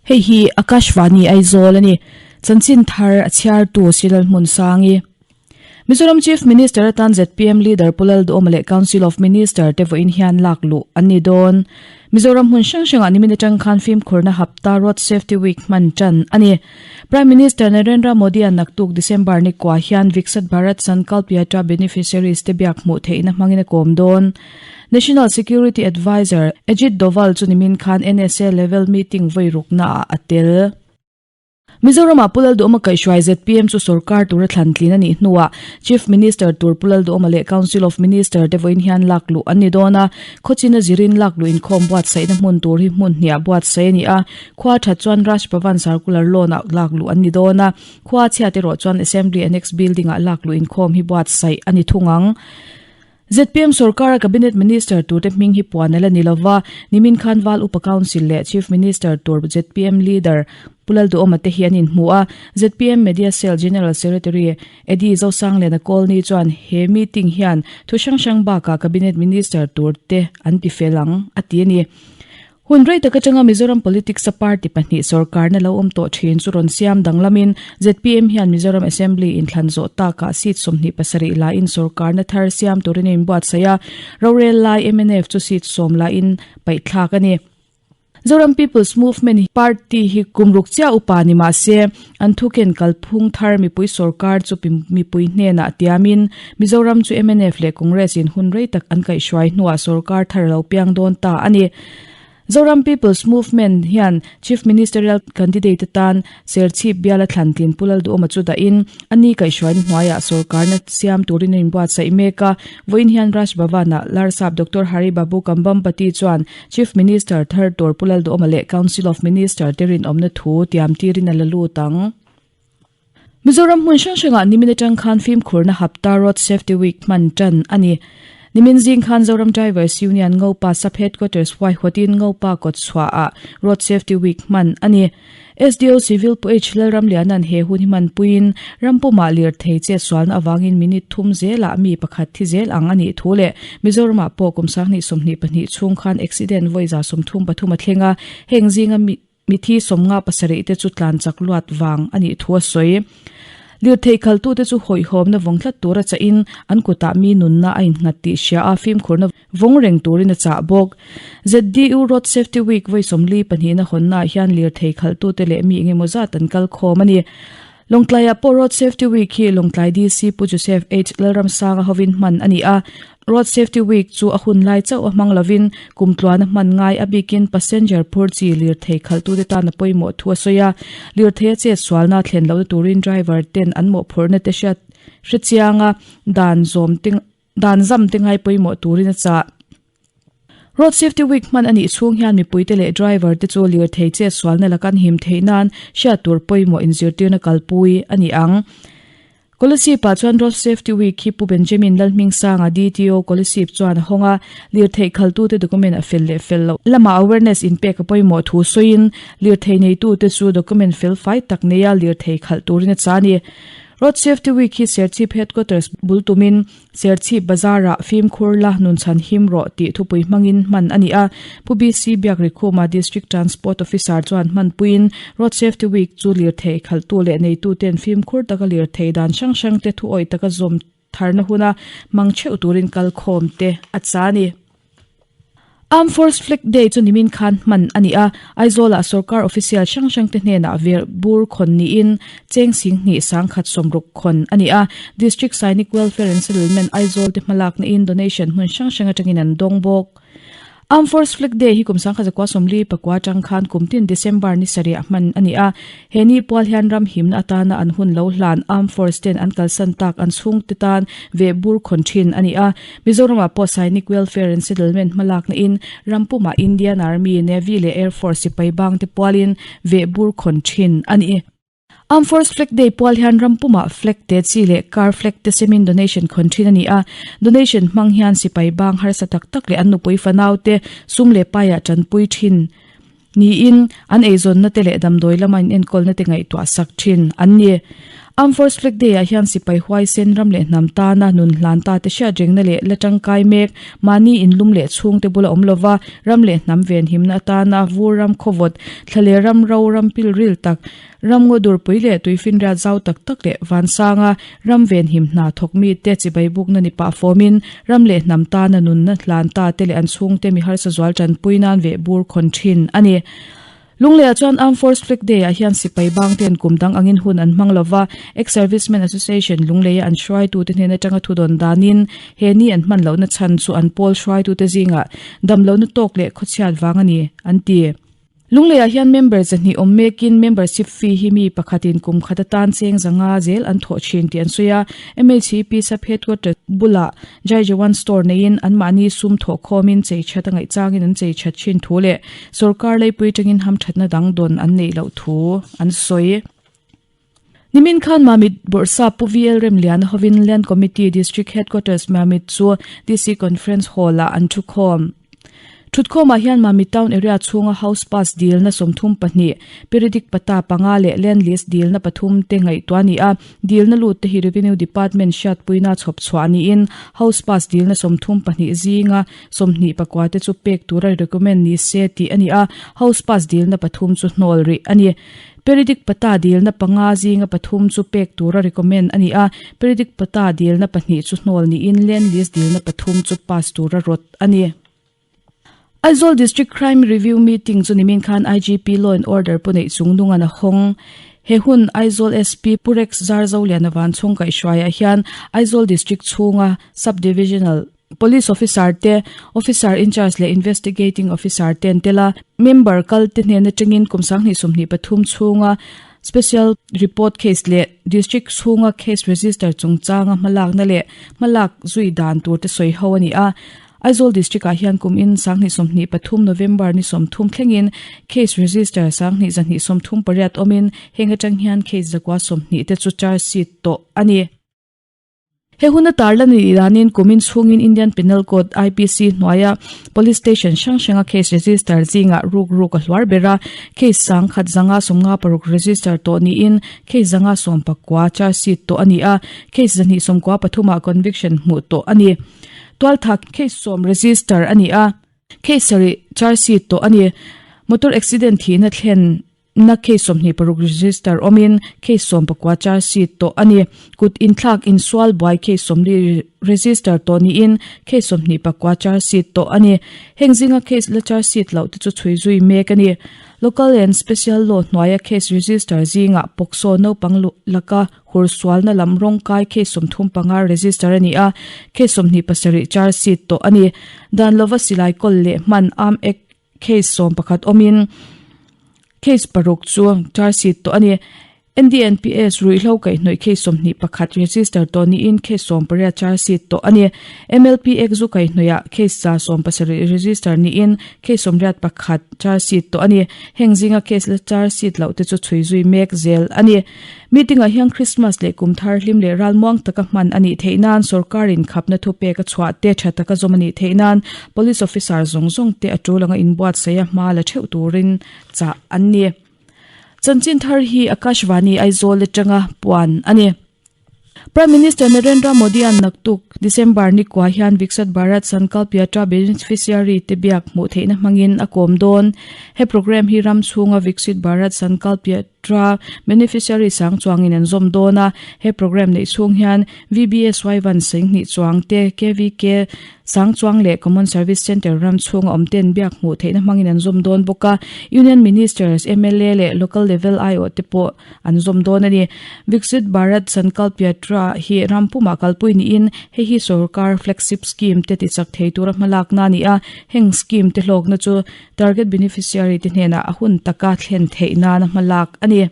Hei hi Akashvani Aizawl a ni. Chanchin thar a chhiartu Silal Hmunsangi. Mizoram Chief Minister atan zpm Leader Pu Lalduhawma leh Council of Minister te vawiin hian lak luh an ni dawn. Mizoram hmun hrang hrangah nimin atang khan fimkhurna hapta Road Safety Week hman tan a ni. Prime Minister Narendra Modi-a naktuk December ni kua hian Viksit Bharat Sankalp Yatra beneficiaries te biak hmuh theihna hmangin a kawm dawn. National Security Adviser Ajit Doval chu nimin khan NSA level meeting vawi ruknaah a tel. Mizoramah Pu Lalduhawma kaihhruai zpm chu sorkar tura thlan tlin a nih hnuah Chief Minister tur Pu Lalduhawma leh Council of Minister te vawiin hian lak luh an ni dawn a. Khawchina zirin lak luh inkhawm buatsaihna hmun tur hi hmun hniah buatsaih a ni a. Khua that chuan Raj Bhavan Circular Lawn-ah lak luh an ni dawn a. Khua chhiat erawh chuan Assembly Annex Building-ah lak luh inkhawm hi buatsaih a ni thung ang. Zpm sorkara Cabinet Minister turte hming hi puan a la ni lova, nimin khan Val Upa Council leh Chief Minister tur zpm Leader Pu Lalduhawma te hi an inhmu a. Zpm Media Cell General Secretary Eddie Zosangliana Kawlni chuan he meeting hian thu hrang hrang bakah Cabinet Minister turte an ti fel ang a ti a ni. Hun rei tak atanga Mizoram politics-a party pahnih sorkarna lo awm tawh thin chu rawn siam danglamin zpm hian Mizoram Assembly inthlan zawh takah seat 27 laiin sorkarna thar siam turin a inbuatsaih a, rorel lai mnf chu seat sawm laiin paihthlak a ni. Zoram People's Movement party hi kum ruk chiah upa ni mah se, an thuken kalphung thar mipui sorkar chu mipui hnenah tiamin Mizoram chu mnf leh Congress in hun rei tak an kaihhruai hnuah sorkar thar a lo piang dawn ta a ni. Zoram People's Movement hian Chief Ministerial Candidate atan Serchhip biala thlan tlin Pu Lalduhawma chu dahin a ni kaihhruaina hnuaiah sorkarna siam turin a inbuatsaih mek a. Vawiin hian Raj Bhavan-ah Larsap Doctor Hari Babu Kambhampati chuan Chief Minister thar tur Pu Lalduhawma leh Council of Minister te rinawmna thu tiam tirin a la lut ang. Mizoram hmun hrang hrangah nimin atang khan fimkhurna hapta Road Safety Week hman tan a ni. Nimin zing khan Zoram Drivers Union Ngopa Sub Headquarters huaihawtin Ngopa kawtchhuahah Road Safety Week hman a ni. SDO Civil Pu H Lalramliana'n he hun hi hmanpuiin rampumah lirthei chetsualna avangin minute thum zelah mi pakhat thi zel ang a nih thu leh Mizoramah pawh kum 2022 chhung khan accident vawi 33 a thleng a, heng zinga mi Mithi sawmnga pasarih te chu tlan chak luat vang a nih thu a sawi. Lirthei khaltute chu hawihhawmna vawng tlat tura chahin an kutah mi nunna a innghat tih hria a, fimkhurna vawng reng turin a chah bawk. ZDU Road Safety Week vawi 42 na hawnnaah hian lirthei khaltute leh mi engemaw zat an kal khawm a ni. Lawngtlaiah pawh Road Safety Week hi Lawngtlai DC Pu Joseph H Lalramsanga hovin hman a ni a. Road Safety Week chu a hun lai chauh a hmang lovin kum tluan a hman ngai a bikin passenger phur chi lirthei khalhtute tan a pawimawh thu a sawi a. Lirthei a chet sualna thlen lohna turin driver ten an mawhphurhna te hriat hrechianga dan zawm te dan zam te ngai pawimawh turin a chah. Road Safety Week hman a nih chhung hian mipuite leh driver te chu lirthei chet sualna laka an him theih nan hriat tur pawimawh inzirtirna kalpui a ni ang. Kolasib-ah chuan Road Safety Week hi Pu Benjamin Lalhmingsanga, DTO, Kolasib chuan a hawng a, lirthei khaltute document a fel leh fel loh lamah awareness inpek a pawimawh thu sawiin lirthei neitute chu document fel fai tak neia lirthei khalh turin a chah a ni. Road Safety Week hi Serchhip Headquarters bul tumin Serchhip Bazar-ah fimkhur la nunchhan him rawh tih thupui hmangin hman a ni a. Pu BC Biakrikhuma District Transport Officer chuan hmanpuiin Road Safety Week chu lirthei khalhtu leh neituten fimkhur taka lirthei dan hrang hrangte thuawih taka zawm tharna huna hmang theuh turin kalkhawmte a cha a ni. Armed Force Flag Day chu nimin khan hman a ni a, Aizawl-ah sorkar official hrang hrangte hnenah vir bur khawn niin cheng sing hnih sangkhat sawmruk khawn a ni a. District Sainik Welfare and Settlement Aizawl te hmalakna in donation hmun hrang hrang atangin an dawng bawk. Armed Force Flag Day hi kum 1940 pakua atang khan kum tin December ni sarih ah hman a ni a. He ni pual hian ram himna atana an hun lo hlan Armed Force ten an kalsan tak an chhungte tan veh bur khawn thin a ni a. Mizoramah pawh Sainik Welfare and Settlement hmalakna in ram pumah Indian Army, Navy leh Air Force sipai bangte pualin veh bur khawn thin a ni. Armed Force Flag Day pual hian ram pumah flag te chi leh car flag te semin donation khawn thin a ni a. Donation hmang hian sipai bang harsa tak tak leh an nupui fanau te sum leh paiah tanpui thin niin an eizawnna te leh damdawi lama in enkawlna te ngaihtuah sak thin an ni. Armed Force Flag Day ah hian sipai huaisen ram leh hnam tana nun hlan ta te hriat rengna leh la tangkai mek, mahni inlum leh chhungte bula awm lova ram leh hnam venhimna atana vur ram khawvawt, thla leh ram ro ram pil ril tak, ram ngaw durpui leh tuifinriat zau tak tak leh vansanga ram venhim hna thawk mite chibai bukna ni pah fawmin ram leh hnam tana nunna hlan ta te leh an chhungte mi harsa zual tanpui nan veh bur khawn thin a ni. Lungleiah chuan Armed Force Flag Day ah hian sipai bang ten kum dang angin hun an hmang lova, Ex-Servicemen Association Lungleia an hruaitute hnen atanga thudawn danin he ni an hman lohna chhan chu an pawl hruaitute zingah damlohna tawk leh khawchhiat vang a ni, an ti. Lungleiah hian member zahnih awm mekin membership fee hi mi pakhatin kum khat atan cheng zanga zel an thawh thin tih an sawi a, MHP sub headquarter bulah Jai Jawan store neiin anmahni sum thawh khawmin chei that a ngaih changin an chei that thin thu leh sorkar leipui atangin hamthatna dang dawn an neih loh thu an sawi. Nimin khan Mamit Bawrhsap Pu VL Remliana hovin Land Committee District Headquarters Mamit chu DC Conference Hall-ah an thukhawm. Thutkhawmah hian Mamit Town Area chhunga House Pass dilna 32, Periodic Patta panga leh Land Lease dilna pathum te ngaihtuah a ni a. Dilna lut te hi Revenue Department hriatpuina chhawp chhuah niin House Pass dilna 32 zinga 24 te chu pek tura recommend ni se tih a ni a, House Pass dilna pathum chu hnawl rih a ni. Periodic Patta dilna panga zinga pathum chu pek tura recommend a ni a, Periodic Patta dilna pahnih chu hnawl niin Land Lease dilna pathum chu pass tura rawt a ni. Aizawl District Crime Review Meeting chu nimin khan IGP Law and Order pu neih chung nungan a hawng. He hun Aizawl SP Pu Rex Zarzoliana Vanchhawng kaihhruaiah hian Aizawl District chhunga Sub-Divisional Police Officer te, Officer in Charge leh Investigating Officer te an tel a. Member kal te hnen atangin kum 2023 chhunga Special Report Case leh District chhunga Case Register chungchanga hmalakna leh hmalak zui dan tur te sawi ho a ni a. Aizawl District ah hian kum in 2023 November ni 30 thlengin Case Register 2238 awmin heng atang hian Case zakua 20 te chu charge sheet tawh a ni. He huna tarla ni danin kumin chhungin Indian Penal Code, IPC, hnuaia Police Station hrang hranga case register zingah ruk ruk a hluar ber a, case sangkhat zanga sawmnga paruk register tawh niin case zanga sawm pakua charge sheet tawh a ni a, case zahnih sawmkua pathumah conviction hmuh tawh a ni. Tualtha case sawm register a ni a, case sarih charge sheet tawh a ni. Motor accident thihna thlen Na case 26 register awmin case 19 charge sheet tawh a ni. Kut inthlak insual buai case 40 register tawh niin case 24 charge sheet tawh a ni. Heng zinga case la charge sheet loh te chu chhui zui mek a ni. Local and Special Law hnuaia case register zingah POCSO naupang laka hursualna lam rawngkai case 35 register a ni a, case 27 charge sheet tawh a ni. Dan lova silai kawl leh hman Arm Act Case 11 awmin case paruk chu charge sheet tawh a ni. NDNPS ruihhlo kaihhnawih case 21 register tawh niin case 18 charge sheet tawh a ni. MLP Act zu kaihhnawihah case za 17 register niin case 81 charge sheet tawh a ni. Heng zinga case la charge sheet loh te chu chhui zui mek zel a ni. Meeting ah hian Christmas leh kum thar hlim leh ralmuang taka hman a nih theih nan sorkar in khapna thupek a chhuah te tha taka zawm a nih theih nan Police officer zawng zawng te a tul anga inbuatsaih a hma la theuh turin chah an ni. Chanchin thar hi Akashvani Aizawl atanga puan a ni. Prime Minister Narendra Modi-a'n naktuk December ni kua hian Viksit Bharat Sankalp Yatra beneficiary te biak hmuh theihna hmangin a kawm dawn. He programme hi ram chhunga Viksit Bharat Sankalp Yatra beneficiary sang chuangin an zawm dawn a. He programme neih chhung hian VBSY van senghnih chuang te, KVK sang chuang leh Common Service Centre ram chhunga awm ten biak hmuh theihna hmangin an zawm dawn bawk a. Union Ministers, mla leh Local Level aiawh te pawh an zawm dawn a ni. Viksit Bharat Sankalp Yatra hi ram pumah kalpui niin hei hi sorkar flagship scheme te tichak thei tura hmalakna a ni a, heng scheme te hlawkna chu target beneficiary te hnenah a hun taka thlen theih nana hmalak a ni.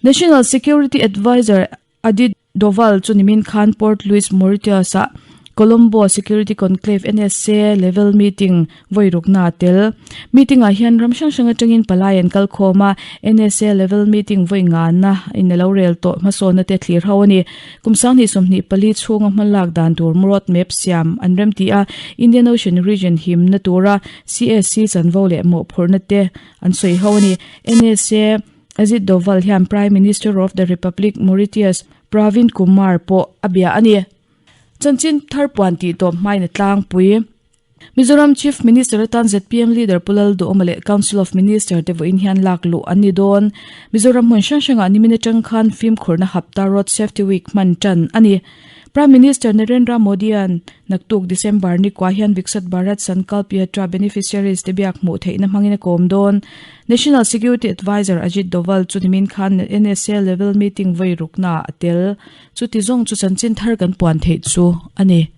National Security Adviser Ajit Doval chu nimin khan Port Louis, Mauritius-ah Colombo Security Conclave, NSA, level meeting vawi rukna a tel. Meeting-ah hian ram hrang hrang atangin palai an kal khawm a, NSA level meeting vawi ngana in a lo rel tawh hmasawnna te thlir ho a ni. Kum 2024 chhunga hmalak dan tur road map siam an remti a, Indian Ocean region himna tura CSC chanvo leh mawhphurhna te an sawi ho a ni. NSA. Ajit Doval hian Prime Minister of the Republic Mauritius Pravind Kumar pawh a bia a ni. Chanchin thar puan tih tawp hmain a tlangpui. Mizoram Chief Minister atan zpm Leader Pu Lalduhawma leh Council of Minister te vawiin hian lak luh an ni dawn. Mizoram hmun hrang hrangah nimin atang khan fimkhurna hapta Road Safety Week hman tan a ni. Prime Minister Narendra Modi-a'n naktuk December ni kua hian Viksit Bharat Sankalp Yatra beneficiaries te biak hmuh theihna hmangin a kawm dawn. National Security Adviser Ajit Doval chu nimin khan NSA level meeting vawi ruknaah a tel. Chuti zawng chu chanchin thar kan puan theih chu a ni.